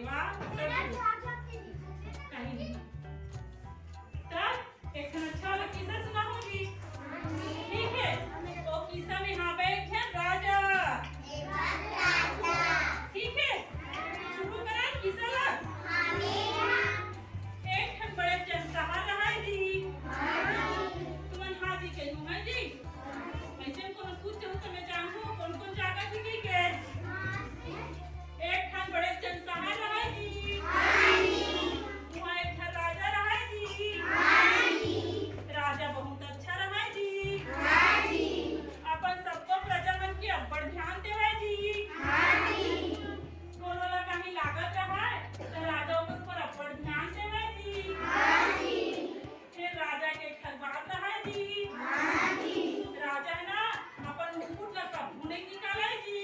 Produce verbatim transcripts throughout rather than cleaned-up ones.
वाह, सब कहीं नहीं। तब एक ठन अच्छा वाला किस्सा सुनाहूँ जी। ठीक है, वो किस्सा में हाँ बे एक ठन राजा। ठीक है, शुरू करा किस्सा ला। एक ठन बड़े चंद शहर रहय जी। तुमन हाँ जी के नु है जी। ऐसे कोनो पूछ चाहूँ तो मैं जानहूँ कौन कौन जागा जी के। एक ठन बड़े चंद शहर रहय जी। वहाँ एक ठन राजा रहय जी। राजा बहुत अच्छा रहय जी। अपन सबको प्रजा मन के अब्बड़ ध्यान देवय जी। कोनो ला कहीं लागत रहय तो राजा ओकर ऊपर अब्बड़ ध्यान देवय जी। फिर राजा के एक ठन बात रहय जी। राजा है ना अपन मुकुट ला कभू नहीं निकालय जी।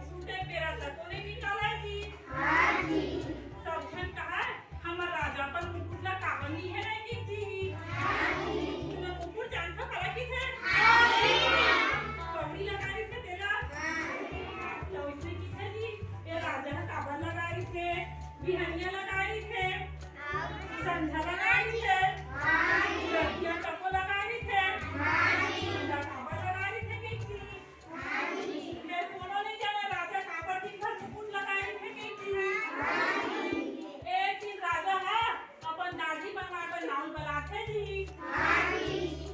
सूते बेरा तको नहीं निकालय जी। सब झन कहय हमर राजा अपन मुकुट ला काबर नहीं है नहीं जी। तुमन मुकुट जानथव काला किथे? पगड़ी लगा रहिथे तेला। तो इसने किथे जी ये राजा ह काबर लगा रहिथे? बिहनिया लगा रहिथे, संझा लगा रहिथे, रतिया तको लगा रहिथे। राजा काबर लगा रहिथे कहिथे? फेर कोनो नहीं जाने राजा काबर दिन भर मुकुट लगा रहिथे कहिथे। एक दिन राजा ह अपन दाढ़ी बनवाए बर नाऊ बलाथे जी।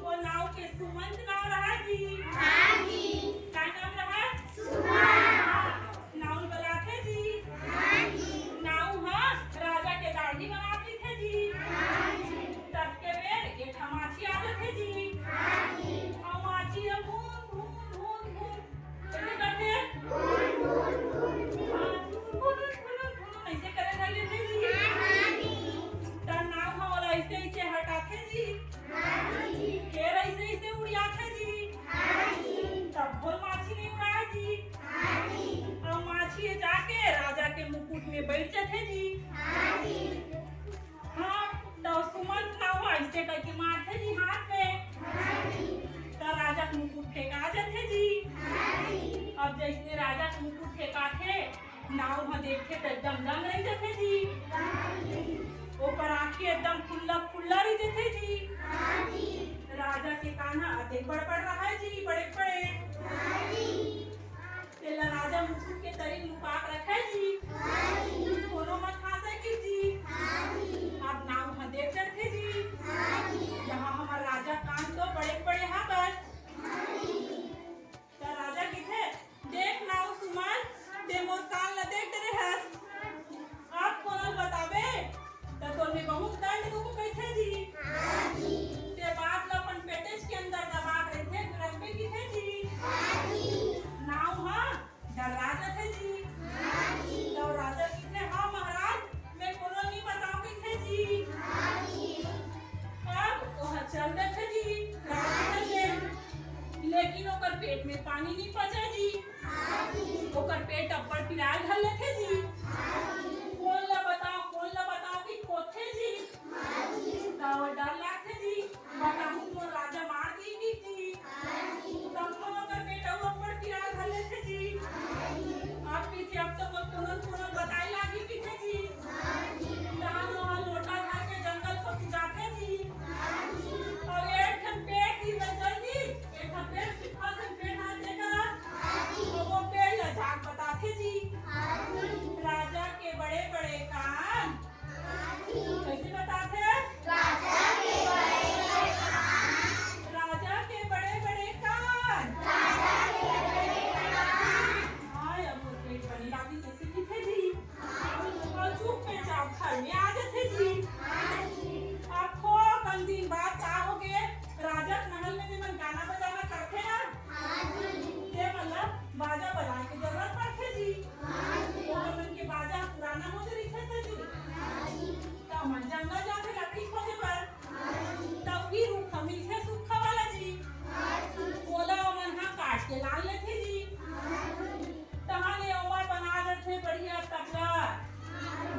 वो नाऊ के सुमंत नाऊ रहय जी। का नाम रहय? नाऊ बलाथे जी। नाऊ ह राजा के दाढ़ी बना देथे जी। तब के बेर एक ठा माछी आ जाथे जी। अउ माछी ह भून भून भून भून ऐसे करथे। हाँ, भून भून भून ऐसे करे कर लेथे जी। त नाऊ ह ओला ऐसे ऐसे हटाथे जी। फेर ऐसे ऐसे उड़ियाथे जी। तब बोल माछी नहीं उड़ाय जी। अउ माछी ह जाके राजा के मुकुट में बैठ जाथे जी। हाँ, त सुमंत नाऊ ऐसे करके मारथे जी हाथ में। त राजा के मुकुट फेंका जाथे जी। अब जैसे राजा के मुकुट फेंकाथे, नाऊ ह देखथे त एकदम दंग रह जाथे जी। ओकर आँखी एकदम खुल्ला खुल्ला रह जाथे जी। राजा के कान ह अतेक बड़ बड़ रहय जी, बड़े बड़े। तेला राजा मुकुट के तरी लुका के रखे जी। कोनो मत खा सके जी। अब नाऊ ह देख डरथे जी। यहाँ हमर राजा कान तो बड़े बड़े हावय। त राजा कहिथे, देख नाऊ सुमन, ते मोर कान ल देख डरे हस। अब कोनो ल बताबे त तोर में बहुत दंड दुख कहिथे जी। ते बात ल अपन पेटेच के अंदर दबा के रखबे कहिथे जी। नाऊ ह डर्रा जाथे जी। त राजा कहिथे, हाँ महाराज, मैं कोनो ल नइ बतांव कहिथे जी। अब ओह चल देथे जी राजमहल ले, लेकिन ओकर पेट में पानी नइ पचे जी। ओकर पेट अब्बड़ पिराय धर लेथे जी। कोन ल बतांव, कोन ल बतांव कि खोथे जी। त डर लागथे जी, बताहूँ मोर राजा मार दिही जी। तब कोनो कर बेटा ऊपर पिराय धर लेथे जी। अब कहिथे, अब तो मोर कोनो कोनो बताए लागी कहिथे जी। तहान ओहा लोटा धर के जंगल कोती जाथे जी। अउ एक ठन पेड़ गिर जल्दी, एक ठन पेड़ सुखा से पेड़ हाथ देकर, अउ वो पेड़ ल जाके बताथे जी। राजा के बड़े बड़े कान। कइसे बताथे? राजा के बड़े बड़े कान। राजा के बड़े बड़े कान। राजा के बड़े बड़े कान। हाँ, अब मोर पेट बने लागिस, अइसे कहिथे जी। अउ चुपचाप घर में आ जाथे जी। अब थोकन दिन बाद का होगे, राजा के महल में जेमन गाना बजाना करथे ना, ते मन ला बाजा बजाए के जरूरत पड़थे जी। ओमन के बाजा पुराना हो जाथे जी। त ओमन जंगल जाथे लकड़ी खोजे बर। त उही रूख ह मिलथे सूखा वाला जी। ओला ओमन ह काट के लान लेथे जी। तहां ले ओमा बना लेथे बढ़िया तबला,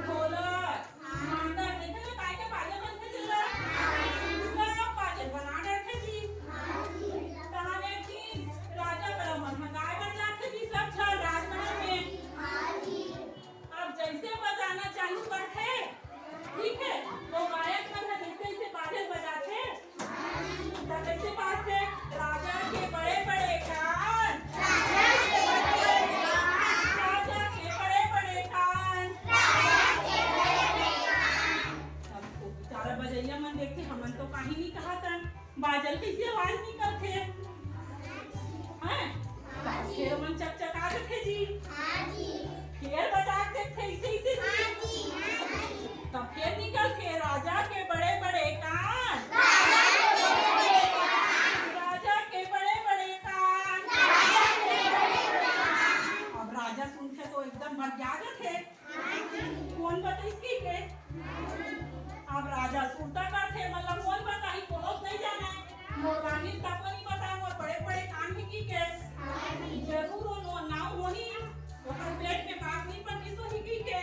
ढोलक, मांदर, देखे ना काय के बाजा बनथे तेला। सब बाजा बना डरथे जी। तहां ले जी राजा बड़ा मन ह गाय बर जाथे जी, सब झन राजमहल में। अब जब काजल, कइसे आवाज निकलथे? हैं? फेर मन चकचका देथे जी। फेर बता देथे अइसे, अइसे जी। तब फेर निकलथे राजा के बड़े बड़े कान। राजा के बड़े बड़े कान। अब राजा सुनथे तो एकदम भड़क जाथे। कोन बताइस कहिके? अब राजा सुरता करथे, मतलब कोन बताही, कोनो नइ जानय। मोर रानी तको नइ बताय, मोर बड़े बड़े कान हे कहिके। जरूर ओ नाव होही, ओकर पेट के बात नइ पकिस होही कहिके।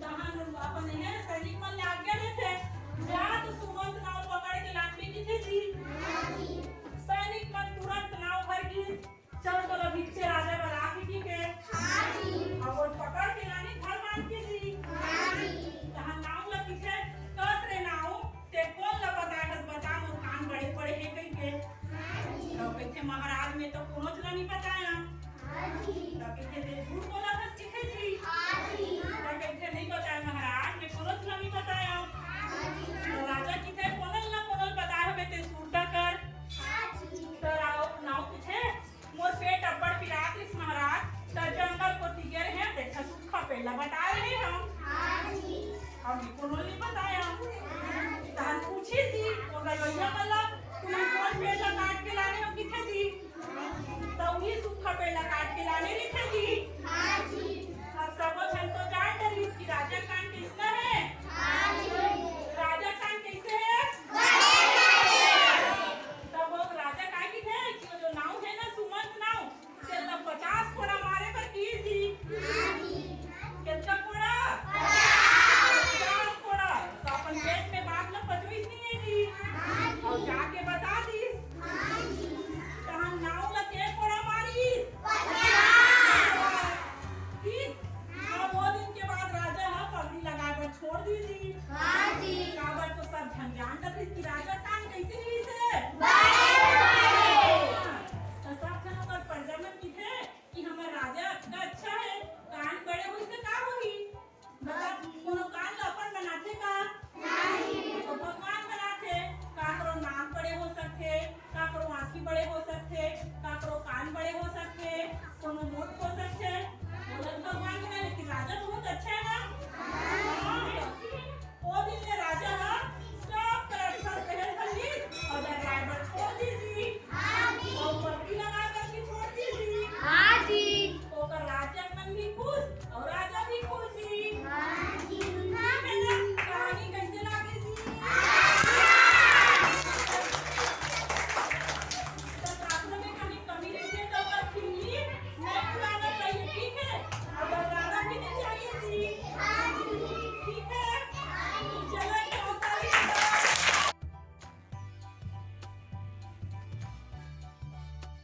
तहन अपन हे सैनिक मन ला आज्ञा देथे, जा तो सुमंत नाव पकड़ के लानबे कहिथे जी। सैनिक मन तुरंत नाव भर गिस। चल तो अभी से राजा बला के कहिके। हाँ जी। अब वो पकड़ के लाने घर मान के जी। हाँ जी। तहाँ नाव ला कहिथे, कस रे नाव, ते कोन ला बताए हस, बता मोर कान बड़े बड़े हे कहिके। हाँ जी। तो कहिथे महाराज मैं तो कोनोच ला नइ बताया। हाँ जी। तो कहिथे ते झूठ बोलत हस कहिथे जी। हाँ जी। तो कहिथे नइ बताया महाराज, मैं कोनोच ला नइ बताया। हाँ जी। तो राजा कहिथे कोनो ला कोनो बताए हबे ते सुरता कर। हाँ जी। तो राव-, नाव कहिथे मोर पेट अब्बड़ पिरात रिहिस महाराज, त जंगल कोती गे रहेंव, तेखर सूखा पेड़ ला बता रहे हंव। हाँ जी। अब ये कोनो नइ बताया। तहन पूछिस जी, ओकर लइका मन ला, तुमन कोन पेड़ ला काट के लाने हव कहिथे जी? त उही सूखा पेड़ ला काट के लाने रहिथे जी।